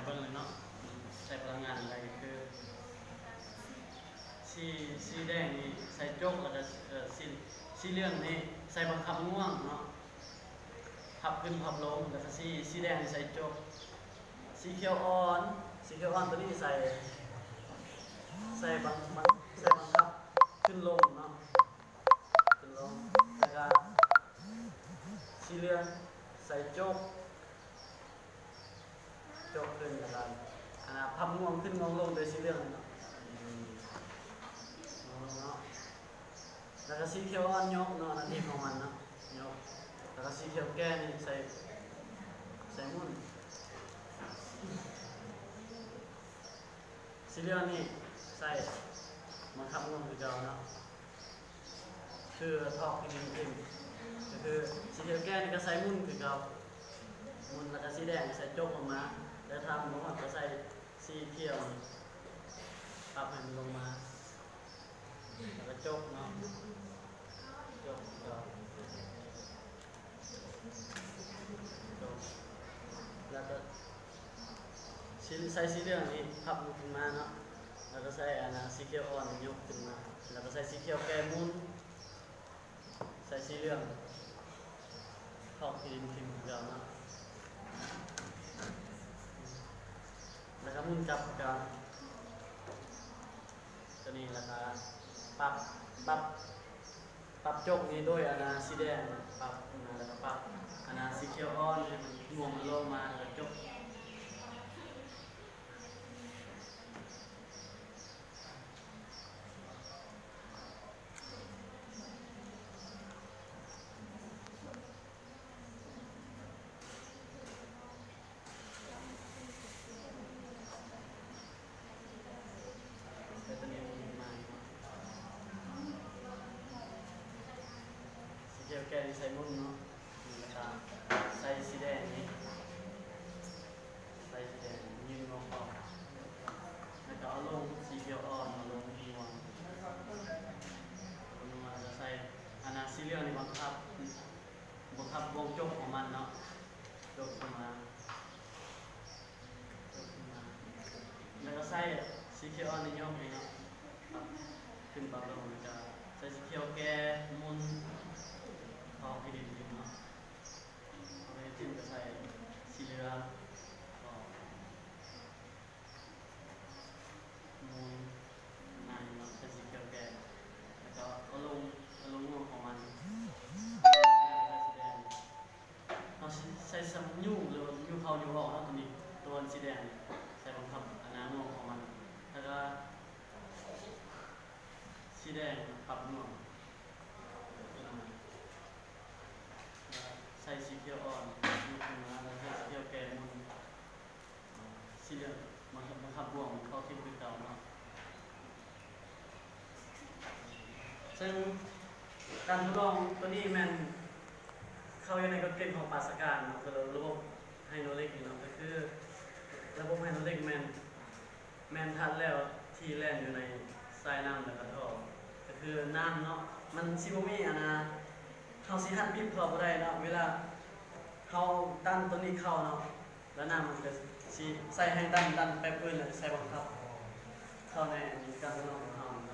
ເບິ່ງເລີຍເນາະ ໃຊ້ພະລັງງານໄດ້ຄື ສີ ສີແດງນີ້ໃສ່ຈົກ ແລ້ວກໍ ເອີ ສີ ສີເຫຼືອງນີ້ໃສ່ບັງຄັບງວງເນາະ ພັບຂຶ້ນພັບລົງ ແລ້ວກໍສີ ສີແດງນີ້ໃສ່ຈົກ ສີຂຽວອ່ອນ ສີຂຽວອ່ອນໂຕນີ້ໃສ່ ໃສ່ບັງ ບັງ ໃສ່ບັງຄັບຂຶ້ນລົງເນາະ ຂຶ້ນລົງ ແລ້ວກໍສີເຫຼືອງໃສ່ຈົກ ຈົກຂຶ້ນ ແລ້ວກໍ ອັນນ່າ ພັບງວງຂຶ້ນງວງລົງໂດຍສີເຫຼືອງເນາະ ງວງລົງເນາະ ແລ້ວກໍສີຂຽວອ່ອນຍົກເນາະ ໜ້າທີ່ຂອງມັນເນາະ ຍົກ ແລ້ວກໍສີຂຽວແກ່ນີ້ໃສ່ ໃສ່ໝຸ່ນ ສີເຫຼືອງນີ້ໃສ່ບັງຄັບງວງຄືເກົ່າເນາະ ຄືຖອກທີ່ດິນຖິ້ມ ກໍຄືສີຂຽວແກ່ນີ້ກໍໃສ່ໝຸ່ນຄືເກົ່າ ໝຸ່ນ ແລ້ວກໍສີແດງໃສ່ຈົກລົງມາ ແຕ່ຖ້າມັນບໍ່ຮອດກໍໃສ່ສີຂຽວນີ້ ປັບໃຫ້ມັນລົງມາ ແລ້ວກໍຈົກເນາະ ຈົກ ຈົກ ແລ້ວກໍສີ ໃສ່ສີເຫຼືອງນີ້ພັບມັນຂຶ້ນມາເນາະ ແລ້ວກໍໃສ່ອັນນ່າ ສີຂຽວອ່ອນຍົກຂຶ້ນມາ ແລ້ວກໍໃສ່ສີຂຽວແກ່ໝຸ່ນ ໃສ່ສີເຫຼືອງຖອກທີ່ດິນຖິ້ມຄືເກົ່າເນາະ ແລ້ວກໍໝຸ່ນກັບຄືເກົ່າ ຕົວນີ້ ແລ້ວກໍປັບ ປັບ ປັບຈົກນີ້ໂດຍອັນນ່າສີແດງ ປັບ ແລ້ວກໍປັບອັນນ່າສີຂຽວອ່ອນໃຫ້ມັນງວງມັນລົງມາ ແລ້ວກໍຈົກ. ໃສ່ຕົວນີ້ມາອີກເນາະ ສີຂຽວແກ່ນີ້ໃສ່ໝຸ່ນເນາະ ແລ້ວກະໃສ່ສີແດງນີ້ ໃສ່ສີແດງຍື່ນງວງອອກ ແລ້ວກະເອົາລົງ ສີຂຽວອ່ອນເອົາລົງງວງ ລົງງວງ ແລ້ວກະໃສ່ອັນນ່າສີເຫຼືອງນີ້ບັງຄັບ ບັງຄັບວົງຈົກຂອງມັນເນາະ ຈົກຂຶ້ນມາ ຈົກຂຶ້ນມາ ແລ້ວກໍໃສ່ສີຂຽວອ່ອນນີ້ຍົກນີ້ເນາະ ປັບຂຶ້ນປັບລົງ ແລ້ວກໍໃສ່ສີຂຽວແກ່ໝຸ່ນ ອອກໃຫ້ດິນຂຶ້ນເນາະ ອອກໃຫ້ດິນຂຶ້ນ ກໍໃສ່ສີເຫຼືອງອອກ ໝຸ່ນ ນາຍເນາະ ໃສ່ສີຂຽວແກ່ ແລ້ວກໍເອົາລົງ ເອົາລົງງວງຂອງມັນ ແລ້ວກໍໃສ່ສີແດງ ເຮົາຊິໃສ່ຊຳຍູ້ ຫຼືວ່າຍູ້ເຂົ້າຍູ້ອອກເນາະ ຕົວນີ້ ຕົວສີແດງໃສ່ບັງຄັບອັນນ່າງວງຂອງມັນ ແລ້ວກໍສີແດງປັບງວງ ແລ້ວໃສ່ສີຂຽວອ່ອນຍົກຂຶ້ນມາ ແລ້ວໃສ່ສີຂຽວແກ່ໝຸ່ນ ສີເຫຼືອງມັນ ມັນຂັບບ່ວງເຂົ້າທິດຄືເກົ່າເນາະ ເຊິ່ງການທົດລອງໂຕນີ້ແມ່ນເຂົ້າຢູ່ໃນກົດເກນຂອງປາສະການເນາະ ຄືລະບົບໄຮໂດຣລິກນີ້ເນາະ ກໍຄືລະບົບໄຮໂດຣລິກແມ່ນ ແມ່ນທາດແຫຼວທີ່ແລ່ນຢູ່ໃນສາຍນ້ຳ ແລ້ວກໍທໍ່ ກໍຄືນ້ຳເນາະ ມັນຊິບໍ່ມີອັນນ່າ ເຮົາຊິຫັດບີບທໍ່ບໍ່ໄດ້ເນາະ ເວລາເຮົາດັນໂຕນີ້ເຂົ້າເນາະ ແລ້ວນ້ຳມັນກໍຊິໃສ່ແຮງດັນ ດັນແປບອື່ນ ແລ້ວໃສ່ບັງຄັບເຂົ້າໃນການທົດລອງຂອງເຮົາ.